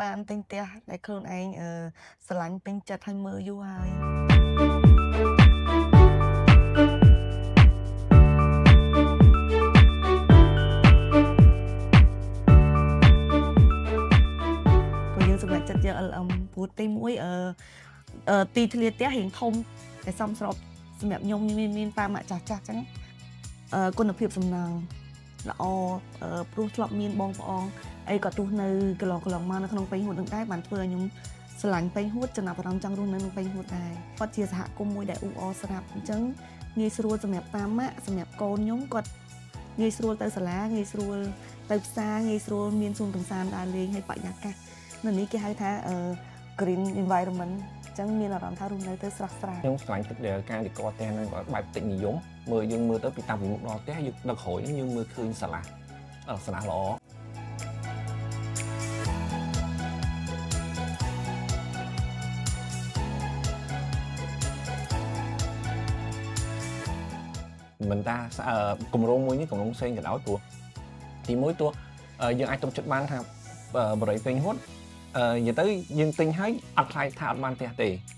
បានទិញផ្ទះដែលខ្លួនឯងស្រឡាញ់ពេញចិត្តហើយមើលយូរហើយ ព្រោះយើងសម្រេចចិត្តយក LM ព្រោះទីមួយអឺអឺទីធ្លាផ្ទះរៀងធំតែសមស្របសម្រាប់ខ្ញុំមានប៉ាម៉ាក់ចាស់ចាស់អញ្ចឹងគុណភាពសំណង់ល្អព្រោះធ្លាប់មានបងប្អូនអីក៏ទោះនៅកន្លងកន្លងមកនៅក្នុងប៉េងហួតនឹងដែរបានធ្វើឲ្យខ្ញុំស្រឡាញ់ប៉េងហួតចំណាប់អារម្មណ៍ចង់រស់នៅក្នុងប៉េងហួតដែរគាត់ជាសហគមន៍មួយដែលអ៊ូអរស្រាប់អញ្ចឹងងាយស្រួលសម្រាប់ប៉ាម៉ាក់សម្រាប់កូនខ្ញុំគាត់ងាយស្រួលទៅសាលាងាយស្រួលទៅផ្សារងាយស្រួលមានសួនកម្សាន្តដើរលេងហើយបរិយាកាសនៅនេះគេហៅថាgreen environment អញ្ចឹងមានអារម្មណ៍ថារស់នៅទៅស្រស់ស្រាយ ខ្ញុំស្រឡាញ់ទឹកដែលការ decor ផ្ទះហ្នឹងក៏បែបតិចនិយមមើលយើងមើលទៅពីតាំងពីមុខដល់ផ្ទះយើងដឹកក្រោយហ្នឹងយើងមើលឃើញសាឡាសាឡាល្អមិនតាគម្រោងមួយនេះគម្រោងផ្សេងក៏ដោយព្រោះទីមួយទោះយើងអាចទុកចិត្តបានថាបរិយពេញហួតនិយាយទៅយើងទិញហើយអត់ខ្លាចថាអត់បានផ្ទះទេ។